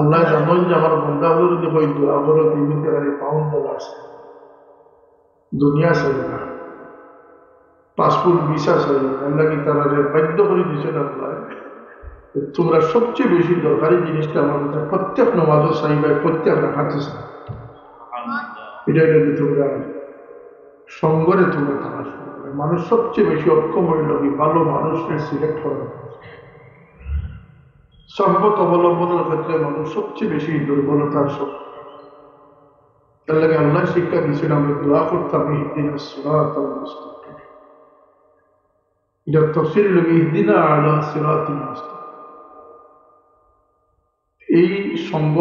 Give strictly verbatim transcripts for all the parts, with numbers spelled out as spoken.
আল্লায় জানইন যে আমার বান্দা অকলরে যদি কই দোয়া করো, তিন দিন ধরি পাউন্ড ডলার চাই, দুনিয়া চাই না, পাসপোর্ট ভিসা চাই না, আল্লায় তারারে বাধ্য করি দিছইন আল্লায়। তোমরা সবচেয়ে বেশি দরকারি জিনিসটা আমার কাছে প্রত্যেক নমাজও চাইবায়, প্রত্যেক রাকাতে চাইবায়। এটা যদি তোমরা সঙ্গরে তোমরা তালাশ করো। মানুষ সবচেয়ে বেশি অক্ষম অইল কি, ভালো মানুষরে সিলেক্ট করার ক্ষেত্রে। সহবত অবলম্বনের ক্ষেত্রে মানুষ সবচেয়ে বেশি দুর্বলতার সম্মুখীন। এর লাগি আল্লায় শিক্ষা দিছইন, আমরা দোয়া করতাম, "ইহদিনাস সিরাতাল মুস্তাকিম।" এটা তফসির অইল, "ইহদিনা আলা সিরাতিল মুস্তাকিম।" এই সঙ্গ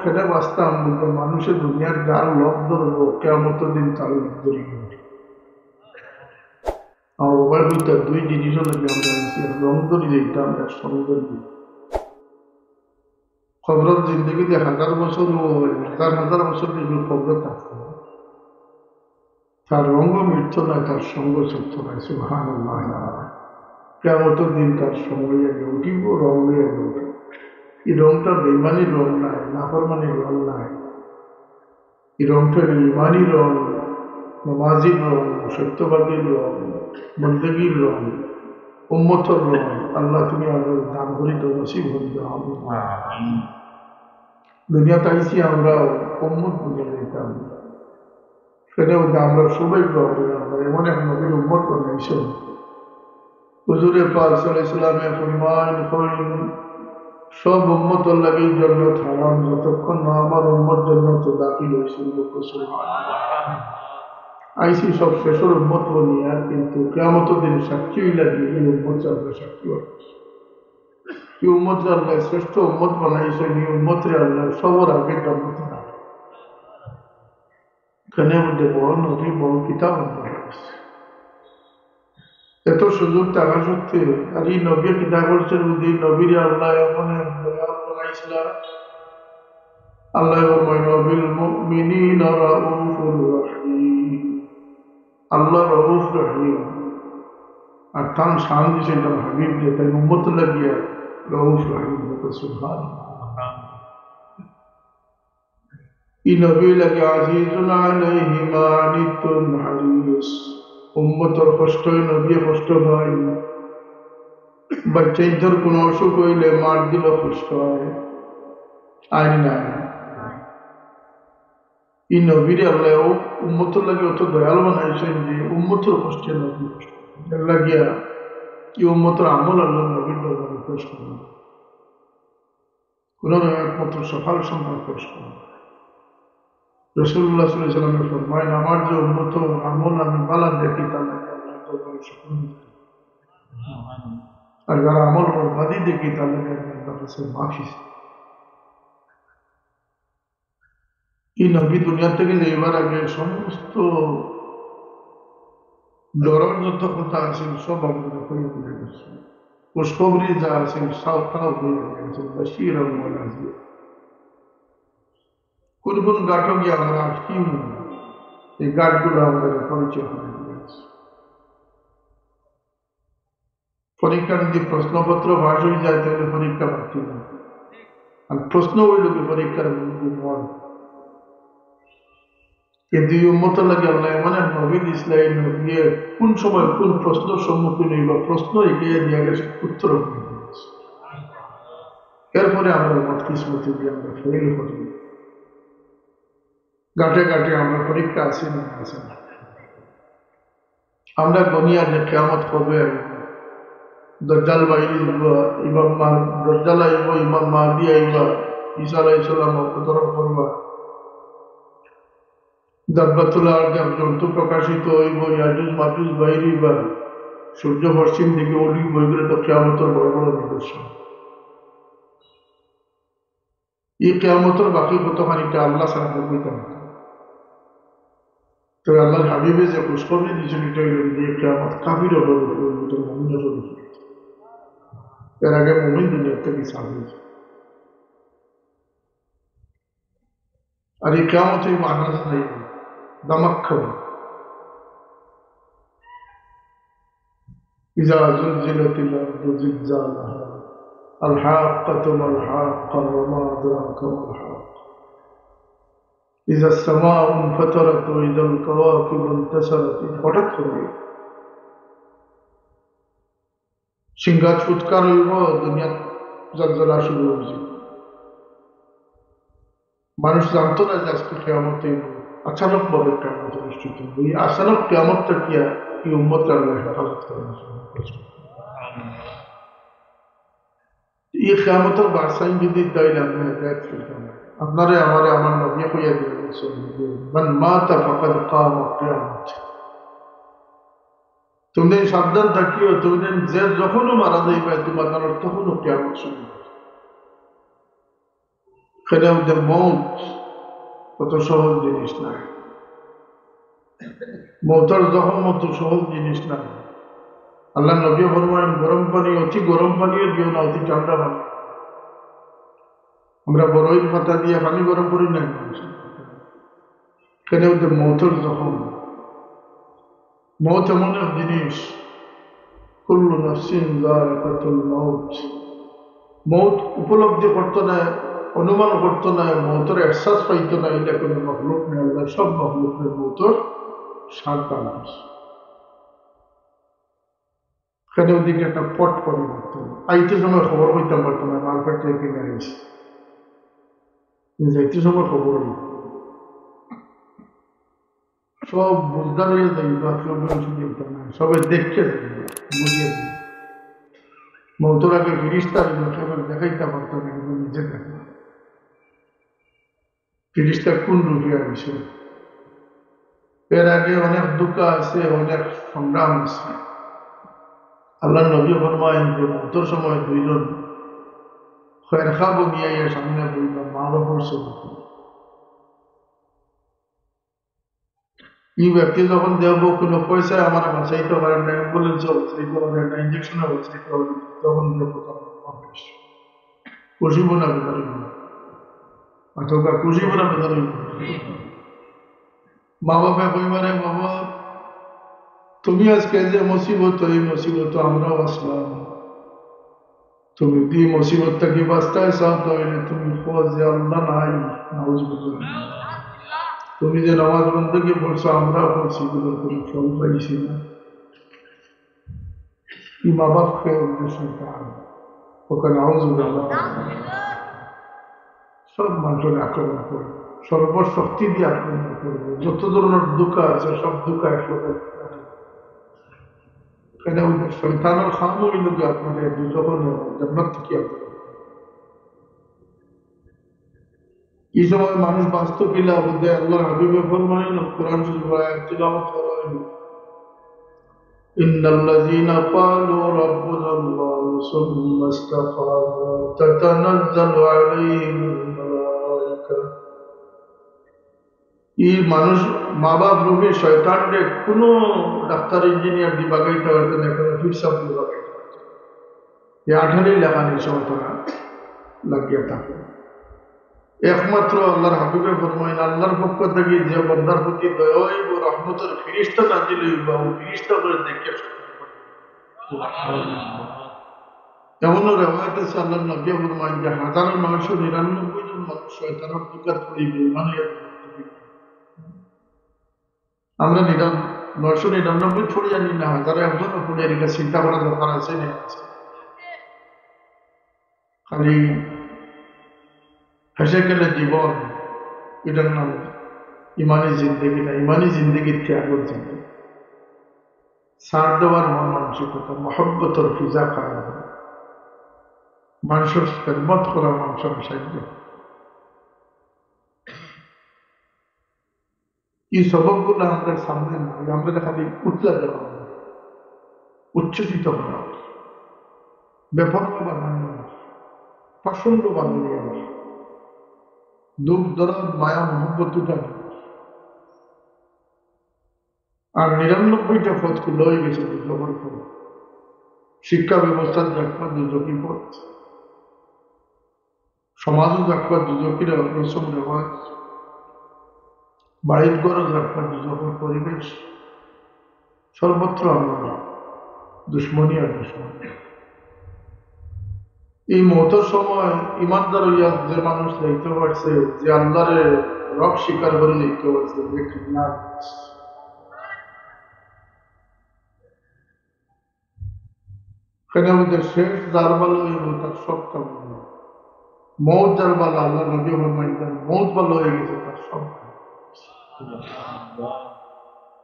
খেলে বাঁচতাম বলতে, মানুষে দুনিয়ার যার লোভ ধরবো, কিয়ামতর দিন তার লোভ ধরি। আমার বাবার ভিতরে দুই জিনিস অইল কি, আমরা আইছি, এক রং ধরি যাইতাম, এক সঙ্গ ধরি যাইতাম। কবরর জিন্দেগিতে হাজার বছর অয়, হাজার হাজার বছর যদি কবরো থাকতো, তার রঙ মিটতো নায়, তার সঙ্গ ছুটতো নায়। সুবহানাল্লাহ। কিয়ামতর দিন তার সঙ্গ লইয়া উঠিব, রঙ লইয়া উঠিব। এই রঙটা বেইমানির রঙ নায়, নাফরমানির রঙ নায়। এই রঙটা ইমানি রঙ, নমাজির রঙ, সত্যবাদীর রঙ, বন্দেগীর রঙ, উম্মতর রঙ। আল্লাহ, তুমি আমাদের দান করি দেও, নসিব করি দেও। আমিন। দুনিয়াত আইছি আমরা উম্মত বনিয়া যাইতাম। সেটা বলতে আমরা সবাই গ্রহণ করি, আমরা এমন এক নবীর উম্মত বানাইছেন। হুজুরে পাক সাল্লাল্লাহু আলাইহি ওয়াসাল্লামে ফরমাইন, কইন, "সব উম্মতর লাগি জন্নত হারাম, যতক্ষণ না আমার উম্মত জন্নতো দাখিল অইছে।" সুবহানাল্লাহ। আইছি সব শেষর উম্মত বনিয়া, কিন্তু কিয়ামতর দিন সাক্ষী অইলা কি, এই উম্মত আমরা সাক্ষী অইছি। এই উম্মতরে আল্লায় শ্রেষ্ঠ উম্মত বানাইছইন, এই উম্মতরে আল্লায় সবর আগে জন্নতো দাখিল। এখানে মধ্যে বড় নবী, বড় কিতাব আনতে হয়েছে। এত সুযোগ থাকা সত্ত্বেও, আর এই নবী কিতাব করছেন, এই নবীরে আল্লায় এমন এক দয়াল বানাইছিলা। আল্লায় ফরমাইন, "বিল মুমিনিনা রাউফুর রহিম।" আল্লাহ রউফ রহিম। আর তান শান দিছেন তান হাবিবরে, তান উম্মত লাগিয়া রউফ রহিম। সুবহানাল্লাহ। ই নবী লাগে আজিজুন আলাইহি মা আনিতুম হারিস। উম্মতর কষ্ট, ই নবী কষ্ট পায়। বাচ্চাইন্তর কোনো অসুখ অইলে মার দিল কষ্ট হয়। আইন নাই। ই নবীরে আল্লায় উম্মতর লাগি অত দয়াল বানাইছেন যে উম্মতর কষ্টে নবী কষ্ট পায়। এর লাগিয়া ই উম্মতর আমল আল্লাহ নবীর দরবারে পেশ করল। কোন একমাত্র সকাল সন্ধ্যা পেশ করল। রাসূলুল্লাহ সাল্লাল্লাহু আলাইহি ওয়াসাল্লামে ফরমাইন, "আমার যে উম্মতর আমল আমি বালা দেখি, তার লাগি আল্লাহর দরবারে শুকর। আর যার আমল বরবাদি দেখি, তার লাগি আমি আল্লাহর কাছে মাফি চাই।" এই নবী দুনিয়া থেকে যাইবার আগে সমস্ত ডরর যত কথা আছিল, সব আমাদের হয়ে গেছে। খুশখবরি যা আছিল, সব তাও হয়ে গেছে। বাশীরান ওয়া নাযীরা। কোন কোন ঘাটো গিয়ে আমরা আটকি, এই ঘাটগুলো আমাদের পরিচয় হয়ে গেছে। পরীক্ষা যদি প্রশ্নপত্র ফাঁস হয়ে যায়, তাহলে পরীক্ষা বাকি না। আর প্রশ্ন হইল কি পরীক্ষার মূল হয়। কিন্তু এই উম্মতর লাগি আল্লাহ এমন এক নবী দিছলা, এই নবী কোন সময় কোন প্রশ্নর সম্মুখীন হইবা, প্রশ্ন এগিয়ে দিয়া গেছে, উত্তর হয়ে গেছে। এরপরে আমরা বদকিসমতি দিয়ে আমরা ফেল করি। ঘাটে ঘাটে আমরা পরীক্ষা আছি না, আছে না। আমরা গনিয়া যে কিয়ামত কবে আইব, দজ্জাল বাইরে আইব, ইমাম মাহ-, দজ্জাল আইব, ইমাম মাহদি আইবা, ঈসা আলাইহিস সালাম অবতরণ করবা, দাব্বাতুল আরদ, জন্তু প্রকাশিত হইব, ইয়াজুজ মাজুজ বাইরে আইবা, সূর্য পশ্চিম দিকে উদিব, এগুলো তো কিয়ামতর বড় বড় নিদর্শন। এই কিয়ামতর বাকি কতখানিটা আল্লাহ ছাড়া কেউ কইতে পারে না। তবে আল্লাহর হাবিবে যে খুশখবরি দিয়েছেন, এটা হইল যে এই কিয়ামত কাফির অকলর উপরে, মুমিন অকলর উপরে। এর আগে মুমিন দুনিয়া থেকে সাফ হয়েছে। আর এই কিয়ামত এই মাহাজ নাই, দামাক খাওয়া। ইজা জুলজিলাতিল আরদু জিলজালাহা। الحاقة ما الحاقة وما أدراك ما الحاقة إذا السماء انفطرت وإذا الكواكب انتثرت। হঠাৎ করে সিংহাজ ফুৎকার অইবো, দুনিয়াত জলজলা শুরু অইযিবো। মানুষ জানতো না যে আজকে কিয়ামত অইবো, আচানক ভাবে কিয়ামত অনুষ্ঠিত অইবো। এই আচানক কিয়ামত থাকিয়া এই উম্মতরে আল্লায় হেফাজত করইন। এই কিয়ামতর বারসাইন যদি দিলাইলে আপনে হেদায়েত পাইতা না। আপনারে আমারে আমার নবীয়ে কইয়া দিয়া গেছইন, من مات فقد قامت قيامته। তুমি সাবধান থাকিও, তুমি যে যখনউ মারা যাইবায়, তুমার তখনউ কিয়ামত শুরু অইবো। কেনে অইতে মউত অত সহজ জিনিস নায়, মউতর জখম অত সহজ জিনিস নায়। আল্লার নবীয়ে ফরমাইন, গরম পানি, অতি গরম পানিও দিও না, অতি ঠান্ডা পানি। আমরা বড়ইর পাতা দিয়া পানি গরম করি না, কেনে অইতে মউতর জখম। মউত এমন এক জিনিস, كل نفس ذائقة الموت। মউত উপলব্ধি করতো নায়, অনুমান করতো নায়, মউতর এহসাস পাইতো নায়, ইলা কুনু মখলুক নাই। আল্লায় সব মখলুকরে মউতর স্বাদ দান করছে। কেনে অইতে একটা পট পরিবর্তন। আইতে সময় খবর কইতাম পারতো না, মারপেট রেখে নিয়ে আইস। যাইতে সময় খবর অইবো। সব বুঝদার অইয়া যাইবা, কেউ বুঝিয়া যাইবা না, সবে দেখিয়া যাইবা, বুঝিয়া যাইবা। মউতর আগে ফিরিস্তা অইবো, কেউ দেখাইতা পারতো না, কিন্তু নিজে দেখবা। ফিরিস্তা কুন রূপে আইছে। এর আগে অনেক ধোঁকা আছে, অনেক সংগ্রাম আছে। আল্লার নবীয়ে ফরমাইন যে মউতর সময় দুইজন খয়ের খা বনিয়া আইয়া সামনে বইবা, মা বাপর ছবি। এই ব্যক্তি যখন দেখবো কুনু পয়সায় আমারে বাঁচাইতো পারে না, অ্যাম্বুলেন্সে বাঁচাইতো পারে না, ইঞ্জেকশনে বাঁচাইতো পারে না, তখন দেখবো তার মা বাপ খুশি অইবো না বেজার অইবো? আচ্ছা, খুশি অইবো না বেজার অইবো? মা বাপে কইবা, "রে বাবা, তুমি আজকে যে মুসিবত, এই মুসিবত আমরাও আছলাম। তুমি যদি মুসিবত থাকি বাঁচতায় চাও, তাইলে তুমি কও যে আল্লা নাই।" নাউজুবিল্লাহ। "তুমি যে নামাজ বন্দেগি করছো, আমরা করছি, এগুলোর কোনো ফল পাইছি না।" এই মা বাপকে উদ্দেশ্য করে ওখানে নাউজুবিল্লাহ। সব মানুষরে আক্রমণ করে, সর্বশক্তি দিয়া আক্রমণ করে। যত ধরনের ধোঁকা আছে, সব ধোঁকা একসাথে। কেনে অইতে শয়তানর কাম অইলো গিয়া আপনারে দুজখো নেওয়া, জান্নাত থাকি আপনারে। এই সময় মানুষ বাঁচতো কিলা? বলতে আল্লার হাবিবে ফরমাইন, কোরআন শরীফর আয়াত তিলাওয়াত করা অইলো, إن الذين قالوا ربنا الله ثم استقاموا تتنزل عليهم الملائكة। এই মানুষ, মা বাপ রূপী শয়তানরে কুনু ডাক্তার ইঞ্জিনিয়ার দি বাগাইতা পারতো না, কুনু ফিরসাব দি বাগাইতা পারতো না। এই আঠারি লাগানি সময় তারা লাগিয়া থাকে। একমাত্র আল্লার হাবিবে ফরমাইন, আল্লার পক্ষ থাকি যে বন্দার প্রতি দয়া অইবো, রহমতর ফিরিস্তা নাজিল অইবো, ও ফিরিস্তা করে দেখে। এমনও রেওয়ায়েত আছে, আল্লার নবী ফরমাইন যে হাজারো নয়শো নিরানব্বই জন মানুষ শয়তানর ধোঁকাত পড়ি বেঈমান অইয়া। আমরা নিরান-, নয়শো নিরানব্বই পড়ি জানি না, হাজারো একজনও পড়ি, এর কাছে চিন্তা করার দরকার আছে না? খালি হেসে খেলে জীবন, এটার নাম ইমানি জিন্দেগি না। ইমানি জিন্দেগি ত্যাগর জিন্দেগি। ছাড় দেওয়ার মন মানসিকতা, মহব্বতর ফিজা কায়েম, মানুষর খেদমত করা, মানুষর সাহায্য। এই সবকগুলো আমাদের সামনে নাই, আমরা খালি উতলা দেওয়া, উচ্ছ্বসিত করা, বেপরোয়া বানানো, পাষণ্ড বানানো, দুঃখ দরদ মায়া মহব্বত উঠানো। আর নিরানব্বইটা পথ খোলা হয়ে গেছে দুজখর পথ। শিক্ষা ব্যবস্থার দেখবা দুজখি পথ, সমাজও দেখবা দুজখি রসম রেওয়াজ, বাড়ির ঘরও দেখবা দুজখর পরিবেশ, সর্বত্র আমরা দুশ্মনী আর দুশ্মনী। এই মউতর সময় ইমানদার অইয়া যে মানুষ যাইতো পারছে, যে আল্লারে রব স্বীকার করি যাইতো পারছে, যে কামিয়াব। কেনে বুলতে শেষ যার ভালা অইবো, তার সব কাম ভালা। মউত যার ভালা, আল্লার নবী ফরমাইন, মউত ভালা অই গেছে, তার সব কাম।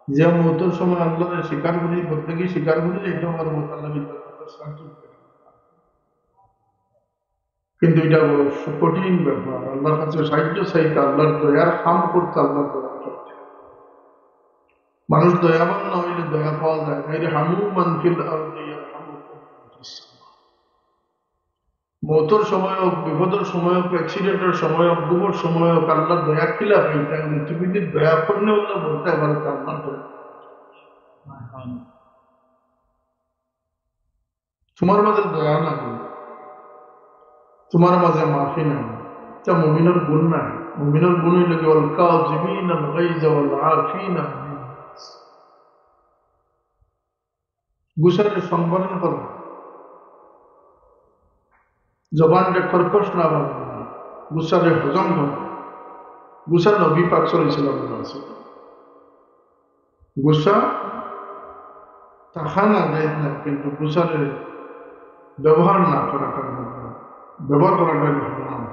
যে মউতর সময় আল্লারে স্বীকার করি, বন্দেগি স্বীকার করি যাইতো পারবো, তার লাগি জান্নাতর সার্টিফিকেট। কিন্তু ইটা বড় কঠিন ব্যাপার, আল্লার কাছে সাহায্য চাইতে, আল্লার দয়ার কাম করতে, আল্লার দয়া করতে। মানুষ দয়াবান না অইলে দয়া পাওয়া যায় না। ইরহামু মান ফিল আরদি ইয়ারহামুকুম মান ফিস সামা। মউতর সময় অউক, বিপদর সময় অউক, অ্যাক্সিডেন্টর সময় অউক, ঘুমর সময় অউক, আল্লার দয়া কিলা পাইতা? তুমি যদি দয়া করলে অইলে বলতে পারো, "আল্লার দয়া।" তুমার মাঝে দয়া নাই, তুমার মাঝে মাফি নাই, ইটা মুমিনর গুণ নায়। মুমিনর গুণ অইলো গি, "ওয়াল কাযিমিনাল গাইযা ওয়াল আফিনা আনিন নাস।" গুসারে সংবরণ করা, জবানরে কর্কশ না বানানো, গুসারে হজম করা। গুসা নবী পাক সাল্লাল্লাহু আলাইহি ওয়াসাল্লাম। গুসা থাকা না যায় না, কিন্তু গুসারে ব্যবহার না করাটা, ব্যবহার করাটা হারাম।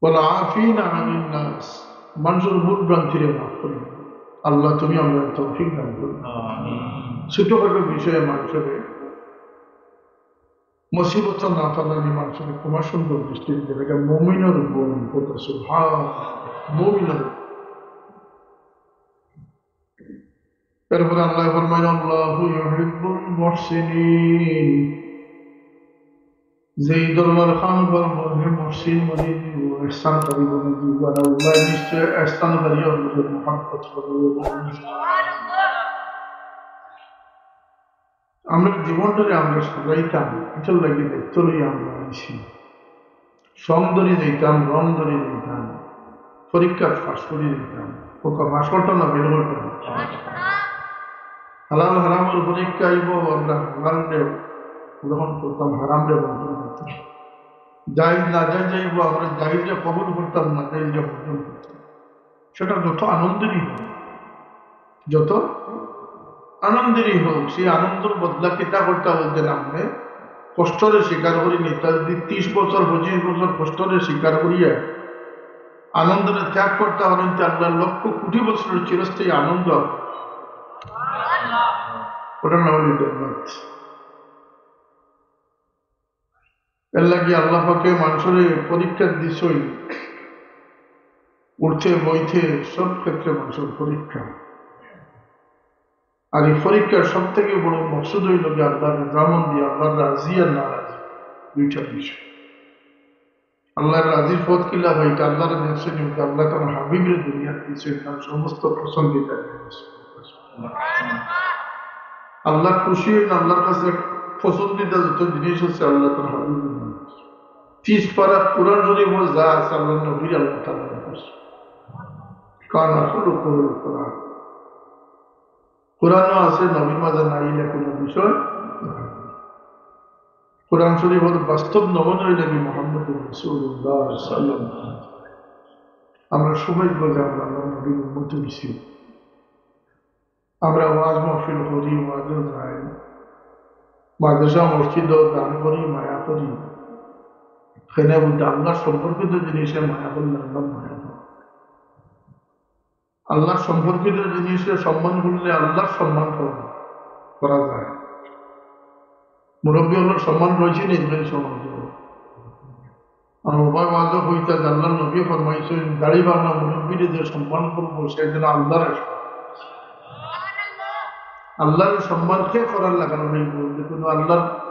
ওয়াল আফিনা আনিন নাস, মানুষর ভুল ভ্রান্তিরে মাফ করি। আল্লাহ, তুমি আমরারে তৌফিক দান করো। আমিন। ছোটখাটো বিষয়ে মানুষরে মুসিবত না ফালানি, মানুষরে ক্ষমা সুন্দর দৃষ্টিতে দেখে, ইটা মুমিনর গুণ। কথা সুবহান, মুমিনর। এরপরে আল্লাহ ফরমায়, "আল্লাহু ইউহিব্বুল মুহসিনিন।" যেই ধরনর কাম করবো, হে মুহসিন বনি দিব, ইহসানকারী বনি দিব, আর আল্লাহ নিশ্চয় ইহসানকারী অকলরে মহব্বত করবো। আমরা জীবনটারে আমরা সাজাইতাম, ইটার লাগি দায়িত্ব লইয়া আমরা আইছি। সম ধরি যাইতাম, রম ধরি যাইতাম, পরীক্ষাত পাস করি যাইতাম। ওকে পাস করতাম না, ফেল করতাম। হালাল হারামর পরীক্ষা আইবো, আমরা হালালরে গ্রহণ করতাম, হারামরে বর্জন করতাম। জায়েজ না জায়েজ আইবো, আমরা জায়েজরে কবুল করতাম, না জায়েজরে বর্জন করতাম। সেটা যত আনন্দেরই হোক, যত আনন্দেরই হোক, সেই আনন্দর বদলা কিতা করতা বলতে না, আপনি কষ্টরে স্বীকার করি নিতা। যদি ত্রিশ বছর, পঁচিশ বছর কষ্টরে স্বীকার করিয়া আনন্দরে ত্যাগ করতা পারেন, তে আল্লাহ লক্ষ কোটি বছরর চিরস্থায়ী আনন্দ। ওটা না হলে জান্নাত। এর লাগি আল্লাহ পাকে মানুষরে পরীক্ষা দিছইন, উঠতে বইতে সব ক্ষেত্রে মানুষর পরীক্ষা। আর এই পরীক্ষার সব থেকে বড় মকসুদ অইলো গি আল্লাহর রজামন্দি, আল্লাহর রাজি আর নারাজি, দুইটা বিষয়। আল্লাহর রাজির পথ কিলা পাইতা? আল্লাহর দেখছইন, আল্লাহ তার হাবিবরে দুনিয়াত দিছইন, তার সমস্ত পছন্দিদা জিনিস। আল্লাহ খুশি অইন, আল্লাহর কাছে পছন্দিদা যত জিনিস আছে, আল্লাহ তার হাবিব। ত্রিশ পারা কোরআন শরীফ যা আছে, আল্লাহর নবীর আল্লাহ তাআলা করছে। কানা খুলুকুহুল কোরআন। কোরআনও আছে, নবীর মাঝে নাই, এটা কোনো বিষয় না। কোরআন শরীফর বাস্তব নমুনা অইলো গি মুহাম্মদুর রাসূলুল্লাহ সাল্লাল্লাহু আলাইহি ওয়াসাল্লাম। আমরা সৌভাগ্য যে আমরা আল্লাহর নবীর উম্মত অইছি। আমরা ওয়াজ মাহফিল করি, ওয়াজও যাই, মাদ্রাসা মসজিদও দান করি, মায়া করি। কেনে বুলতে আল্লাহ সম্পর্কিত জিনিসে মায়া করলে আল্লাহ মায়া করে। আল্লাহ সম্পর্কিত জিনিসে সম্মান করলে আল্লাহর সম্মান করা, করা যায়। মুরব্বী অকলর সম্মান রইছে নি? এই সম্মান করো। আর ওবায় ওয়াজও কইতা যে আল্লাহর নবী ফরমাইছইন, দাড়ি বালা মুরব্বীরে যে সম্মান করবো, সে যেন আল্লাহর, আল্লাহর সম্মান কে করার লাগানো নেই বলতে কোনো আল্লাহর,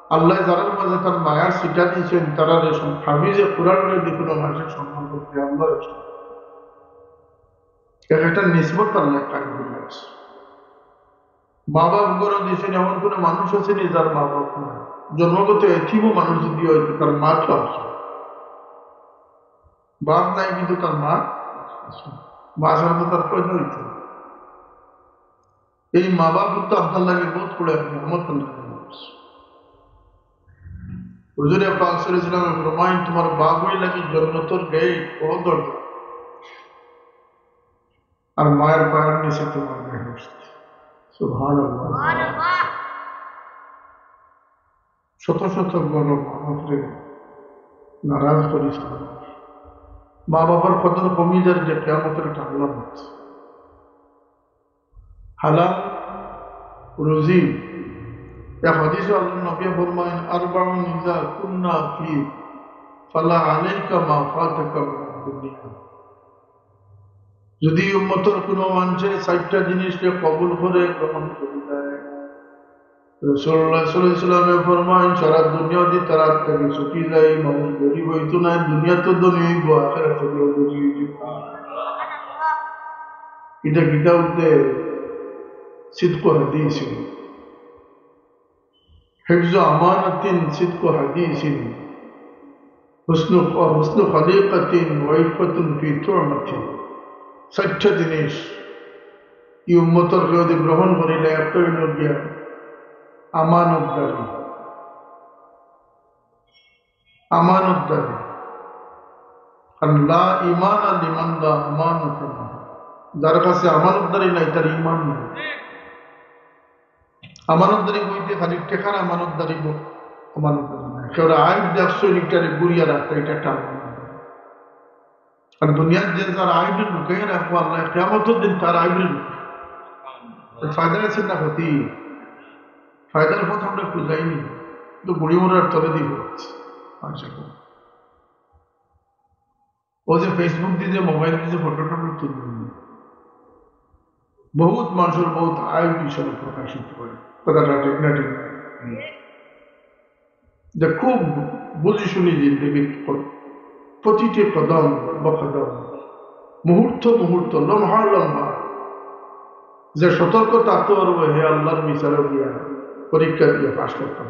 আল্লাহ যারার মাঝে তার মায়ার ছিটা দিছইন, তারারে সম-, আমি যে কোরআনরে যে কোনো মানুষের সম্মান করতে আল্লাহর সম্মান। এক একটা নিসবত আল্লাহ কায়েম করে রাখছে। মা বাপ গর্ভে দিছইন, এমন কোনো মানুষ আছে নি যার মা বাপ নাই? জন্মগত এতিমও মানুষ যদি হয়, তো তার মা তো আছে। বাপ নাই, কিন্তু তার মা আছে। মা ছাড়া তো তার পয়দা হইতো না। এই মা বাপ তো আপনার লাগি বহুত বড় এক নিয়ামত আল্লাহ। হুজুরে পাক সাল্লাল্লাহু আলাইহি ওয়াসাল্লাম ফরমাইন, "তুমার বাপ অইলা কি জন্নতর গেট, ও দরজা, আর মায়ের পায়ের নিচে তুমার বেহেশত।" সুবহানাল্লাহ। শত শত বড় মা বাপরে নারাজ করিস না। মা বাবার কদর কমি যার যে কিয়ামতের একটা আলামত। হালাল রুজি। এক হাদিসে আল্লাহর নবী ফরমাইন, "আরবাউন ইযা কুন্না ফীক, ফালা আলাইকা মা ফাতাকা মিনাদ দুনিয়া।" যদি উম্মতর কুনু মানষে চাইরটা জিনিসরে কবুল করে, গ্রহণ করি দেয়, রাসূলুল্লাহ সাল্লাল্লাহু আলাইহি ওয়াসাল্লামে ফরমাইন, সারা দুনিয়া যদি তার আত থাকি ছুটি যায়, মানুষ গরিব অইতো নায়, দুনিয়াত ধনী অইবো, আখিরাত অইবো গরিব। ইটা কিতা বলতে? সিদকু হাদিসিন, হিফজু আমানাতিন, সিদকু হাদিসিন, হুসনু, হুসনু খলিকাতিন, ওয়া ইফফাতুন ফি তুমাতিন। চাইরটা জিনিস ই উম্মতর কেউ যদি গ্রহণ করিলে, একটা অইলো গিয়া আমানতদারি। আমানতদারি। কারণ লা ঈমানা লিমান লা আমানাতা লাহু। যার কাছে আমানতদারি নাই, তার ঈমান নাই। আমানতদারি কইতে খালি টেকার আমানতদারি ব-, আমানতদারি নাই। কেউর আইব দেখছো, ইটারে গুরিয়া রাখা, ইটা একটা আমানতদারি। আর দুনিয়ার যে যার আইবরে লুকাইয়া রাখবো, আল্লাহ কিয়ামতের দিন তার আইবরে লুকাইবো। তো ফায়দা আছে না ক্ষতি? ফায়দার পথ আমরা খুঁজাইনি, তো গুড়ি মরার তলে দিব। আচ্ছা, ও যে Facebook দিয়ে, মোবাইল দিয়ে ফটো টটো তুলবেন, বহুত মানুষের বহুত আইব বিষয়ে প্রকাশিত করে। কথাটা ঠিক না? ঠিক না? যে খুব বুঝি শুনি জিন্দেগির প্র-, প্রতিটি কদম বকদম, মুহূর্ত মুহূর্ত, লম্হা লম্হা যে সতর্ক থাকতে পারবো, হে আল্লাহর বিচারো গিয়া, পরীক্ষা দিয়ে পাশ করতাম।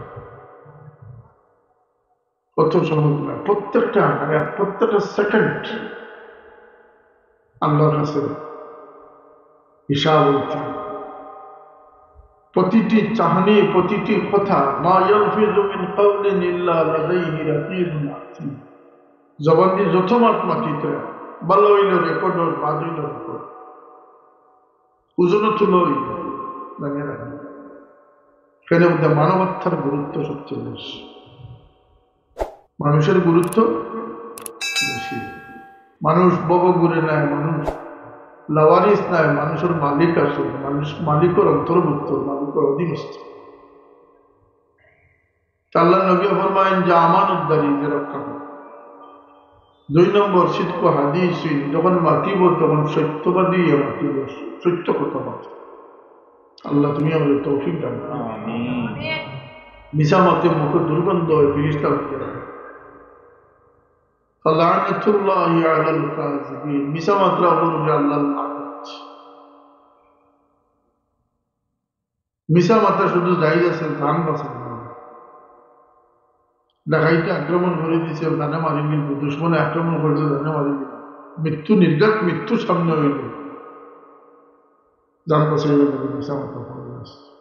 কত সহজ না, প্রত্যেকটা, মানে, প্রত্যেকটা সেকেন্ড আল্লাহর কাছে হিসাব হইতে। প্রতিটি চাহনি, প্রতিটি কথা, মা ইয়ালফিজু মিন কাউলিন ইল্লা লাদাইহি রাকিবুন আতীদ। জবান দিয়ে যত মাত মাতিতে, ভালো হইল রেকর্ড, ওর বাদ হইল রেকর্ড। ওজনও তুলো হইল, জানিয়ে রাখেন। কেন বলতে মানবতার গুরুত্ব সবচেয়ে বেশি। মানুষের গুরুত্ব বেশি। মানুষ ভব ঘুরে নেয়, মানুষ লাওয়ারিস নেয়, মানুষের মালিক আছে, মানুষ মালিকের অন্তর্ভুক্ত, মালিকের অধীনস্থ। তা আল্লাহর নবী ফরমাইন যে আমানতদারি যে রক্ষা করে। দুই নম্বর, সিদকু হাদিসিন, যখন মাতিব তখন সত্যবাদী হইয়া মাতিব, সত্য কথা মাতিব। আল্লাহ, তুমি আমাদের তৌফিক দান করো। আমিন। মিছা মাতে মুখে দুর্গন্ধ হয়, ফিরিস্তা উঠে যায়। ফালানাতুল্লাহি আলাল কাযিবিন, মিছা মাতরা উপরে আল্লাহর লানত। মিছা মাতা শুধু জায়েজ আছে, জান বাঁচাইবার লাগি। ডাকাইতে আক্রমণ করে দিছে, জানে মারি নিল, দুশমনে আক্রমণ করলো, জানে মারি নিল। মৃত্যু, নির্ঘাত মৃত্যু সামনে হইল, জান বাঁচাইবার লাগি মিছা মাতা পড়ে গেছে।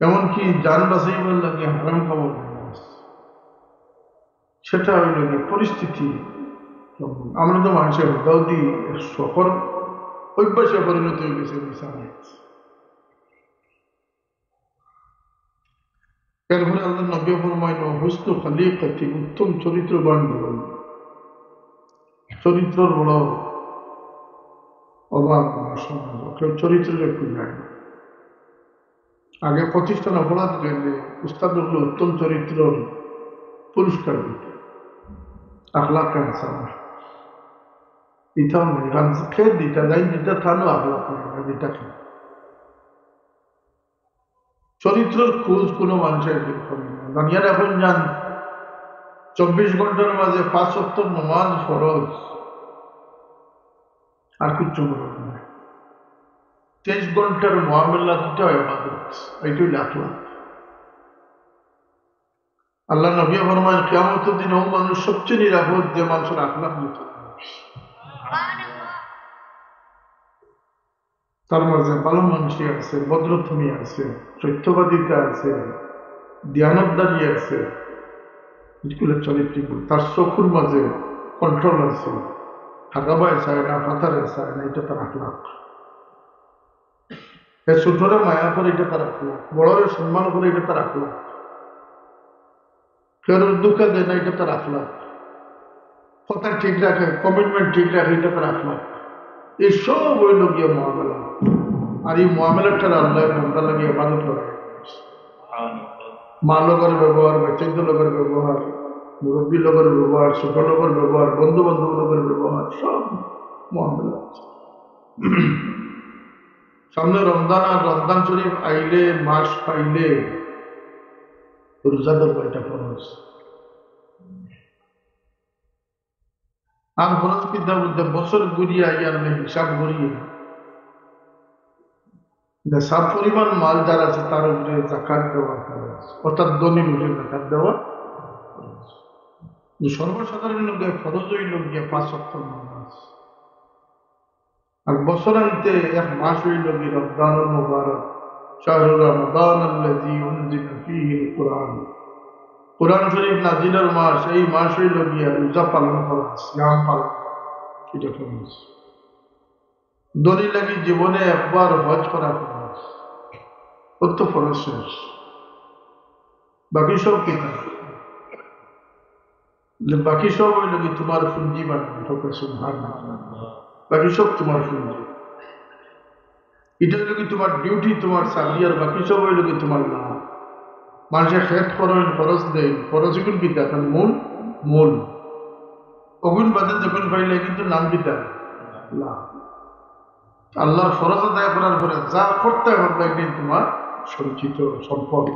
এমনকি জান বাঁচাইবার লাগি হারাম খাবার পড়ে গেছে। সেটা হইল কি পরিস্থিতি। আমরা তো মানুষের হুদাহুদি শখর অভ্যাসে পরিণত হয়ে গেছে মিছা মাত। এরপরে আল্লাহর নবী ফরমাইল, "হুসনু খালিকাতি", উত্তম চরিত্রবান জীবন। চরিত্রর বড় অভাব আমার সমাজে, কেউ চরিত্ররে খুঁজে না। আগে প্রতিষ্ঠান অপরাধ গেলে উস্তাদ হলো উত্তম চরিত্রর পুরস্কার দিত, আখলাক আনসার। ইতাও নেই, কারণ খেয়ে দিতা যাই, দিতা থানো আখলাক নেই, দিতা খান। চরিত্রর খোঁজ কোনো মানুষের বের করে না। জানিয়া রাখুন যান, চব্বিশ ঘন্টার মাঝে পাঁচ ওয়াক্ত নমাজ ফরজ, আর কিচ্ছু ফরজ নাই। তেইশ ঘন্টার মামলা দুটো ইবাদত, এইটাই লাখ লাখ। আল্লাহ নবী ফরমায়, কিয়ামতের দিন ও মানুষ সবচেয়ে নিরাপদ যে মানুষের আখলাক নিতে হবে। তার মাঝে ভালো মানুষই আছে, ভদ্রতমী আছে, সত্যবাদিতা আছে, দিয়ানতদারি আছে, স্কুলের চরিত্রিক গুণ, তার চকুর মাঝে কন্ট্রোল আছে। হাগাবায় চায় না, ফাতারে চায় না, এটা তার আখলাক। এ ছোটরে মায়া করে, এটা তার আখলাক। বড়রে সম্মান করে, এটা তার আখলাক। কেউরে ধোঁকা দেয় না, এটা তার আখলাক। কথা ঠিক রাখে, কমিটমেন্ট ঠিক রাখে, এটা তার আখলাক। এই সব অইলো গিয়া মুআমালা। আর এই মুআমালাটারে আল্লায় বান্দা লাগি ইবাদত করে। মা লগর ব্যবহার, বাচ্চাইন্তর লগর ব্যবহার, মুরব্বী লগর ব্যবহার, ছোট লগর ব্যবহার, বন্ধু বান্ধব লগর ব্যবহার, সব মুআমালা। সামনে রমজান, আর রমজান শরীফ আইলে, মাস পাইলে রোজা ধরবা, এটা ফরজ। আর ফরজ কিতা বুলতে, বছর ঘুরিয়া আইয়া আমি হিসাব করি, নিসাব পরিমাণ মাল যার আছে, তার উপরে যাকাত দেওয়া ফরজ, অর্থাৎ ধনীর উপরে যাকাত দেওয়া ফরজ। যে সর্বসাধারণ লোকে ফরজ অইলো গিয়া পাঁচ ওয়াক্ত নামাজ। আর বছরান্তে এক মাস অইলো গিয়া রমজানুল মুবারক, শাহরু রমাদান আল্লাযী উনজিলা ফীহিল কুরআন। কোরআন শরীফ নাজিলের মাস, এই মাস অইলো গিয়া রোজা পালন করা, সিয়াম পালন করা, এটা ফরজ। ধনী লাগি জীবনে একবার হজ করা ফরজ, অত ফরজ শেষ। বাকি সব কিতা? যে বাকি সব অইলো গি তোমার পুঞ্জি বানানো, সুবহানাল্লাহ। বাকি সব তোমার পুঞ্জি। এটা অইলো গি তোমার ডিউটি, তোমার চাকরি, আর বাকি সব অইলো গি তোমার লাভ। মানষে খেত করইন, খরচ দেইন, খরচ ইগুন কিতা? তার মূল, মূল। অগুন বাদে যখন পাইলে কিন্তু নাম কিতা? লাভ। আল্লাহর ফরজ আদায় করার পরে যা করতে পারবে, একদিন তোমার সঞ্চিত সম্পদ।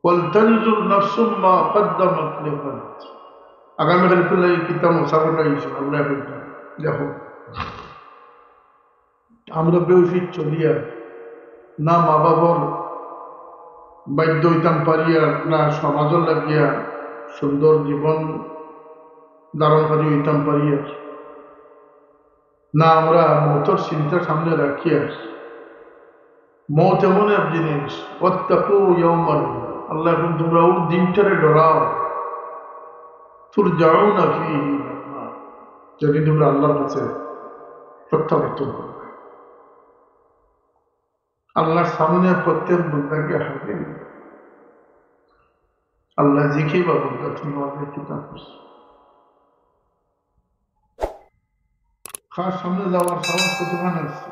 ওয়ালতানজুর নাফসুম মা কদ্দামাত লিগাদ। আগামীকাল কিতা মশা কটা গেছে, আল্লাহ বলতে। দেখো, আমরা বেউসিত চলিয়া, না মা বাবার বাধ্য হইতাম পারিয়া, না সমাজর লাগিয়া সুন্দর জীবন ধারণকারী হইতাম পারিয়া, না আমরা মৌতর চিন্তা সামনে রাখিয়া। মৌত এমন এক জিনিস, ওয়াত্তাকু ইয়াওমান, আল্লাহ এখন তোমরা ওই দিনটারে ডরাও, তুরজাউনা ফীহি ইলাল্লাহ, যেদিন তোমরা আল্লাহর কাছে প্রত্যাবর্তন করবে। আল্লাহর সামনে প্রত্যেক বন্দাকে হাজির। আল্লাহ জিজ্ঞাসা করবে, "তুমি আমাকে কিতা করছো?" কার সামনে যাওয়ার সাহস কতখান আছে?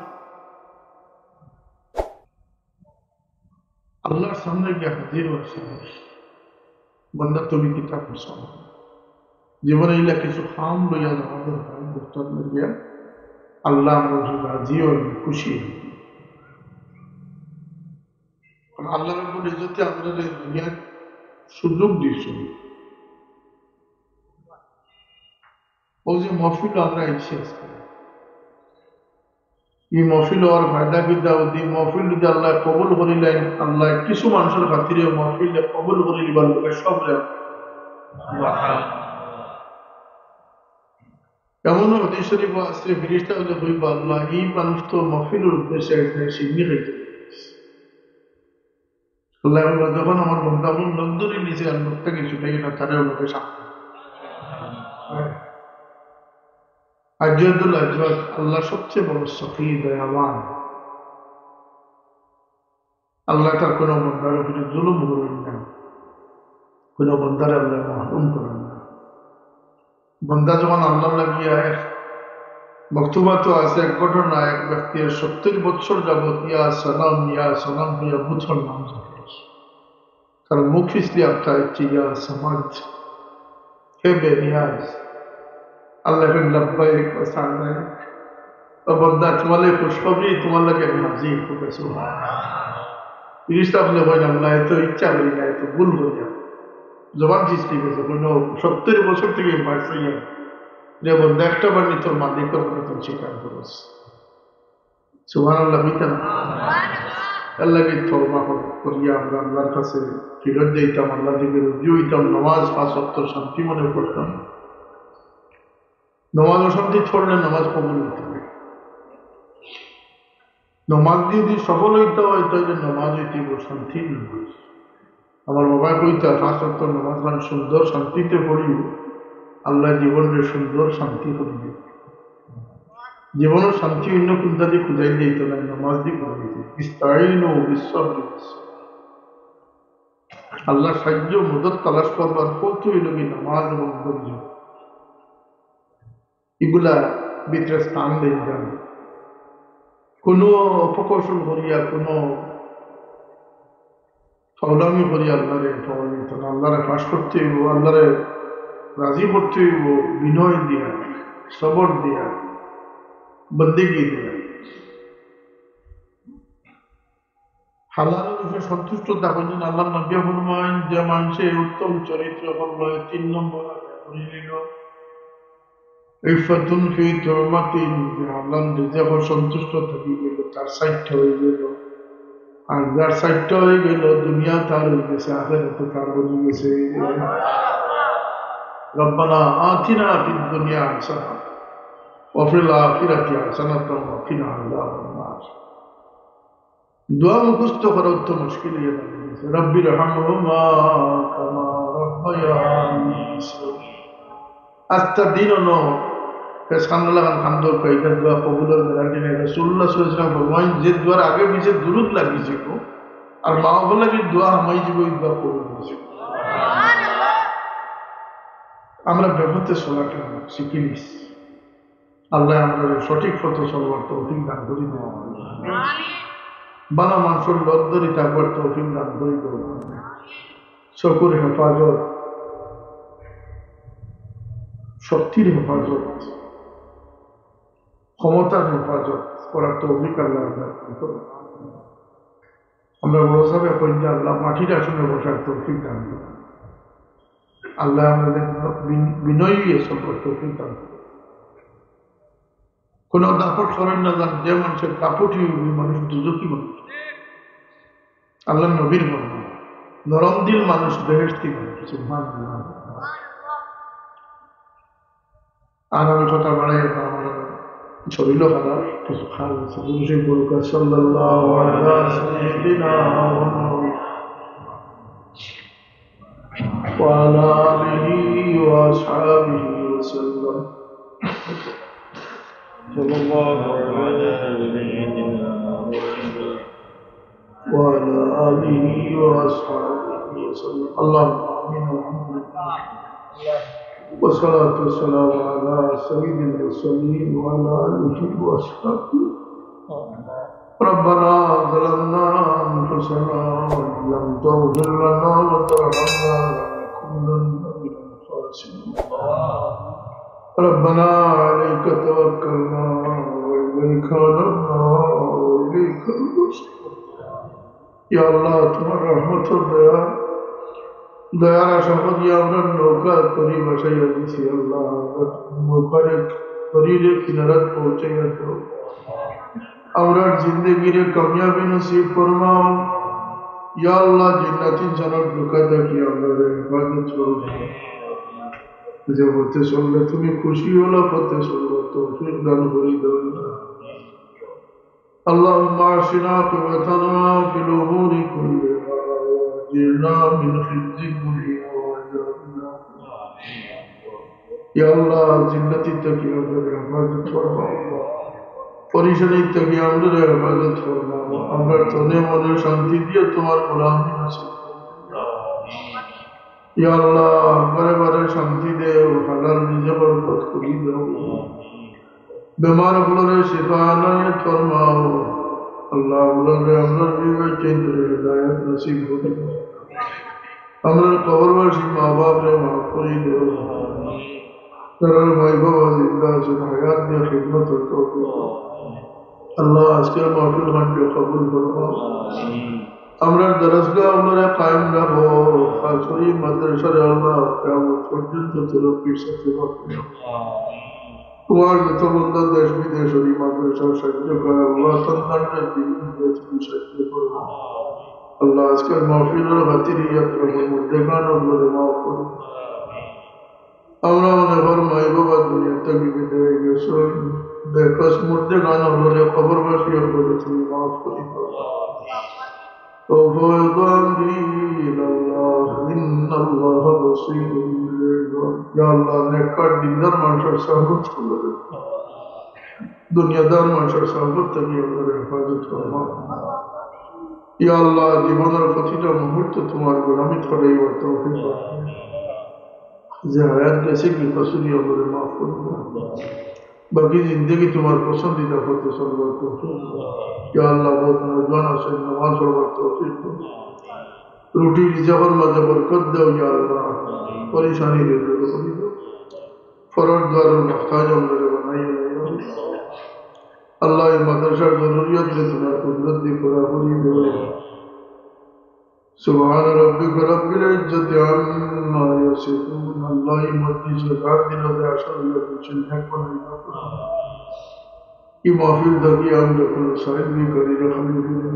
আল্লাহর সামনে গিয়া হাজির হওয়ার সাহস। বন্দা, তুমি কিতা করছো? জীবনে ইলা কিছু কাম লইয়া যাওয়া দরকার, দরকার লইয়া আল্লাহ আমরা রাজি হইন, খুশি হইন। কারণ আল্লাহ রাব্বুল ইজ্জতে আমরা দুনিয়ার সুযোগ দিয়েছেন। ও যে মহফিল আমরা আইছি আজকে, এই মহফিল হওয়ার ফায়দা কিতা? ওই মহফিল যদি আল্লাহ কবুল করিলেন, আল্লাহ কিছু মানুষের খাতিরে মহফিল কবুল করি নিবার লোকের সব রে। এমন হাদিস শরীফ আছে, ফিরিস্তা হলে কইবা, "আল্লাহ, এই মানুষ তো মহফিলের উদ্দেশ্যে আইছে, সিন্নি খাইতে।" আল্লাহ বলবা, "যখন আমার বন্দা মন নখ ধরি নিছে, আর নখ থেকে ছুটে গেল, তারে ওনাকে সামনে।" আজওয়াদুল আজওয়াদ, আল্লাহ সবচেয়ে বড় সখী, দয়াবান। আল্লাহ তার কোনো বন্দার উপরে জুলুম করেন না, কোনো বন্দার আল্লাহ মাহরুম করেন না। বন্দা যখন আল্লাহ লাগিয়া এক মকতুবাত আছে, এক ঘটনা, এক ব্যক্তি সত্তর বছর যাবত ইয়া সনম, ইয়া সনম, ইয়া বুথর নাম জপে। তার মুখ ফিসলি আটকায়, "ইয়া সমাদ, হে বেনিয়াজ।" আল্লাহ কইন, "লাব্বাইক ওয়া সাদাইক।" ও বন্দা, তোমার লাগে খুশখবরি, তোমার লাগে আমি হাজির। ফিরিস্তা আপনি কইন, "আল্লাহ, এত ইচ্ছা করি না, এত ভুল করি না।" জবান ফিসলি গেছে, কইন, "সত্তর বছর থেকে মারছে ইয়া। রে বন্দা, একটা বার নি তোর মালিক, তোর কথা তুমি স্বীকার করস।" সুবহানাল্লাহ কইতাম। আল্লাহকে তওবা কর-, করিয়া আমরা আল্লাহর কাছে ফিরত যাইতাম, আল্লাহর দিকে রুজু হইতাম, নামাজ পাঁচ ওয়াক্ত শান্তি মনে করতাম। নামাজ অশান্তি পড়লে নামাজ কবুল হইতে হবে। নমাজ দি যদি সফল অইতে অয়, তাইলে নমাজ অইতে অইবো শান্তির নমাজ। আমার বাবায় কইতা, পাঁচ ওয়াক্ত নমাজ খান সুন্দর শান্তিতে পড়িও, আল্লায় জীবনরে সুন্দর শান্তি করি দিবা। জীবনর শান্তি অইন্য কুনতা দি খুজাইলে অইতো নায়, নমাজ দি খুজাইতে। ইস্তাইনু বিসসাবরি ওয়াস সালাহ। আল্লার সাহায্য মদত তালাশ করবার পথ অইলো গি নমাজ এবং ধৈর্য। ইগুলা ভিতরে স্থান দেইন যান। কুনু অপকৌশল করিয়া, কুনু ফাউলামি করিয়া আল্লারে পাওয়া যাইতো না। আল্লারে পাশ করতে অইবো, আল্লারে রাজি করতে অইবো, বিনয় দিয়া, সবর দিয়া, বন্দেগি দিয়া। হালালর উপরে সন্তুষ্ট থাকইন। আল্লার নবী ফরমাইন, যে মানষে উত্তম চরিত্র অইলো, তিন নম্বর আগে করি নিল, ইফাতুন ফি তুমাতিন, যে হালাল রিজিকো সন্তুষ্ট থাকি গেল, তার চাইরটা অই গেল। আর যার চাইরটা অই গেল, দুনিয়া তার অই গেছে, আখিরাত তার বনি গেছে। রব্বানা আতিনা ফিদ দুনিয়া হাসানাতাও ওয়া ফিল আখিরাতি হাসানাতাও ওয়া কিনা আযাবান নার। দোয়া মুখস্থ করা অত্যন্ত মুশকিল অইয়া দাঁড়াইছে। রব্বির হামহুমা কামা রব্বায়ানি সগীরা। আস্তা দিন অনো, ফেস কান্দা লাগান কান্দো, কইতা দোয়া কবুলর গ্যারান্টি নাই। রাসূলুল্লাহ সাল্লাল্লাহু আলাইহি ওয়াসাল্লাম ফরমাইন, যে দোয়ার আগে পিছে দুরুদ লাগিছে গো, আর মা বাবার লাগি দোয়া হামাই যিবো, এই দোয়া কবুল অইছে। আমরা বেপথে চলাটা শিখি নিছি। আল্লাহ আমরা সঠিক পথে চলবার তৌফিক দান করি দেওয়া। বালা মানুষর লগ ধরি থাকবার তৌফিক দান করি দেওয়া। চকুর হেফাজত, শক্তির হেফাজত, ক্ষমতার হেফাজত করার তৌফিক আল্লাহ আমরা দান করুন। আমরা বড় সাহেব এখন যে আল্লাহ মাটির আসনে বসার তৌফিক দান করুন। আল্লাহ আমাদের বিন-, বিনয়ী এসব তৌফিক দান করুন। কোনো দাপট করেন না, যান যে মানুষের দাপটই ওই মানুষ দুজকি মানুষ। আল্লাহ নবীর ফরমান, নরম দিল মানুষ বেহেশতি মানুষ। সুবহানাল্লাহ। আর আমি কথা বাড়াই না, আমার শরীরও খারাপ, কিছু খারাপ আছে। বুঝে বলুক, সাল্লাল্লাহু আলা সাইয়্যিদিনা মুহাম্মদ ওয়া আলা আলিহি ওয়া আসহাবিহি ওয়া সাল্লাম। সাল্লাল্লাহু আলা সাইয়্যিদিনা মুহাম্মদ ওয়া আলা আলিহি ওয়া আসহাবিহি ওয়া সাল্লাম। আল্লাহুম্মা আমিন, আলহামদুলিল্লাহ। والصلاة والسلام على سيد المرسلين وعلى آله وأصحابه. ربنا ظلمنا أنفسنا وإن لم تغفر لنا وترحمنا لنكونن من الخاسرين. ربنا عليك توكلنا وإليك أنبنا وإليك المصير. ইয়া আল্লাহ, তোমার রহমতর দয়া, দয়ার আশা করি আমরা নৌকা তরি ভাসাইয়া দিছি। আল্লাহ, আমরা নৌকারে তরিরে কিনারাত পৌঁছাইয়া দাও। আমরা জিন্দেগিরে কামিয়াবি নসিব ফরমাও। ইয়া আল্লাহ, জিন্নাতি জানার ধোকা থাকি আমরা হেফাজত করো। যে পথে চললে তুমি খুশি অও, পথে চলবার তৌফিক দান করি দাও। اللهم أحسن عاقبتنا في الأمور كلها وأجرنا من خزي الدنيا وعذاب الآخرة. ইয়া আল্লাহ, জিন্নাতি থাকি আমরা হেফাজত ফরমাও। পরেশানি থাকি আমরা হেফাজত ফরমাও। আমরা তনে মনে শান্তি দিয়া তোমার গোলামি নসিব করো। ইয়া আল্লাহ, ঘরে ঘরে শান্তি দেও, হালাল রিজিক বরকত করি দাও। বেমার অকলরে শিফা এনায়েত ফরমাও। আল্লাহ, আমরারে, আমরার বিবেক কেন্দ্রে হেদায়েত নসিব করি দাও। আমরার কবরবাসী মা বাপরে মাফ করি দাও। তারার মাই বাবা জিন্দা আছেন, হায়াত দিয়া খিদমত তৌফিক দাও। আল্লাহ, আজকের মাহফিল খানকে কবুল ফরমাও। আমরার দরসগাহ আমরারে কায়েম রাখো, খাস করি মাদ্রাসারে আল্লাহ কিয়ামত পর্যন্ত তরক্কির সাথে রাখো। তোমার যত বন্দা দেশ বিদেশ ওই মাদ্রাসার সাহায্য করে, আল্লাহ, সন্তানরা দিন বিদেশ তুমি সাহায্য করো। আল্লাহ, আজকের মাহফিলের খাতিরে ইয়াত্রা মধ্যে গান আমরারে মাফ করো। আমরা অনেকর মাই বাবা দুনিয়া থাকি বিদায় হয়ে গেছে। বেকস মুর্দেগান অকলরে কবরবাসী অকলরে তুমি মাফ করি দাও। وأفوض أمري إلى الله، إن الله بصير بالعباد। ইয়া আল্লাহ, নেককার দিনদার মানুষর সহবত করি। দুনিয়াদার মানুষর সহবত থাকি আমরারে হেফাজত করো। ইয়া আল্লাহ, জীবনর প্রতিটা মুহূর্ত তোমার গোলামি করাইবার তৌফিক দাও। যে হায়াত গেছে কি কসুরি আমরারে মাফ করি দাও। বাকি জিন্দেগি তোমার পছন্দিদা পথে চলবার তৌফিক দাও। ইয়া আল্লাহ, বহুত নওজোয়ান আছে, নামাজ পড়বার তৌফিক দাও। রুটি রিজিকর মাঝে বরকত দাও ইয়া আল্লাহ, পরেশানি দূর করি দাও। ফরর দুয়ারর মুহতাজ আমরারে বানাইও না ইয়া আল্লাহ। আল্লাহ, এই মাদ্রাসার জরুরিয়াত রে তোমার কুদরত দিয়া পুরা করি দাও। سبحان ربك رب العزة عما يصفون। আল্লাহ, এই মজলিসে যার দিলে যে আশা লইয়া দিয়েছেন, এক বানাই দাও। এই মাহফিল থাকি আমরা কোনো সাইড নেই করি, খালি ফিরে।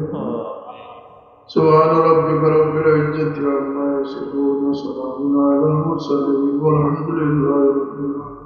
سبحان ربك رب العزة عما يصفون، وسلام على المرسلين، والحمد لله رب العالمين।